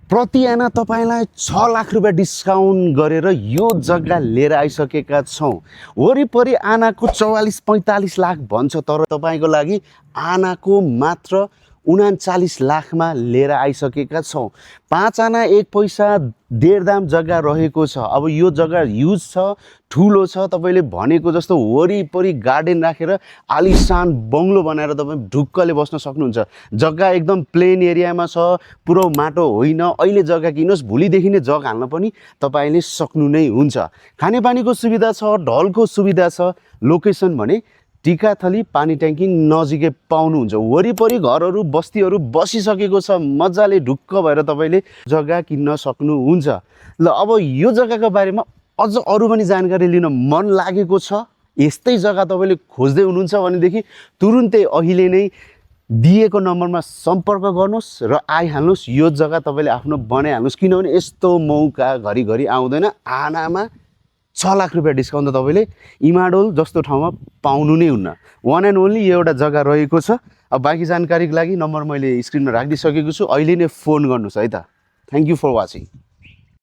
प्रति आना तपाईलाई 6 लाख रुपैयाँ डिस्काउन्ट गरेर यो जग्गा लिएर आइसकेका छौँ। वरिपरि आनाको 44-45 लाख भन्छ, तर तपाईको लागि आनाको मात्र 39 लाखमा लिएर आइसकेका छौँ। 5 आना 1 पैसा डेढ दाम जग्गा रहेको छ। अब यो जग्गा युज छ, ठुलो छ, तपाईले भनेको जस्तो वरिपरि गार्डन राखेर आलिशान बङ्गलो बनाएर तपाईँ ढुक्कले बस्न सक्नुहुन्छ। जग्गा एकदम प्लेन एरियामा छ, पुरो माटो होइन। अहिले जग्गा किन्नुहोस्, भोलिदेखि नै जग हाल्न पनि तपाईले सक्नु नै हुन्छ। खानेपानीको सुविधा छ, ढलको सुविधा छ। लोकेसन भने टिकाथली पानी ट्याङ्की नजिकै पाउनुहुन्छ। वरिपरि घरहरू बस्तीहरू बसिसकेको छ, मजाले ढुक्क भएर तपाईले जग्गा किन्न सक्नुहुन्छ। ल अब यो जग्गाको बारेमा अझ अरू पनि जानकारी लिन मन लागेको छ, यस्तै जग्गा तपाईले खोज्दै हुनुहुन्छ भनेदेखि तुरुन्तै अहिले नै दिएको नम्बरमा सम्पर्क गर्नुहोस् र आइहाल्नुहोस्। यो जग्गा तपाईले आफ्नो बनाइहाल्नुहोस्, किनभने यस्तो मौका घरिघरि आउँदैन। आनामा 6 लाख रुपैयाँ डिस्काउन्ट त तपाईँले इमाडोल जस्तो ठाउँमा पाउनु नै हुन्न। वान एन्ड ओन्ली यो एउटा जग्गा रहेको छ। अब बाँकी जानकारीको लागि नम्बर मैले स्क्रिनमा राखिदिइसकेको छु, अहिले नै फोन गर्नुहोस् है त। Thank you for watching.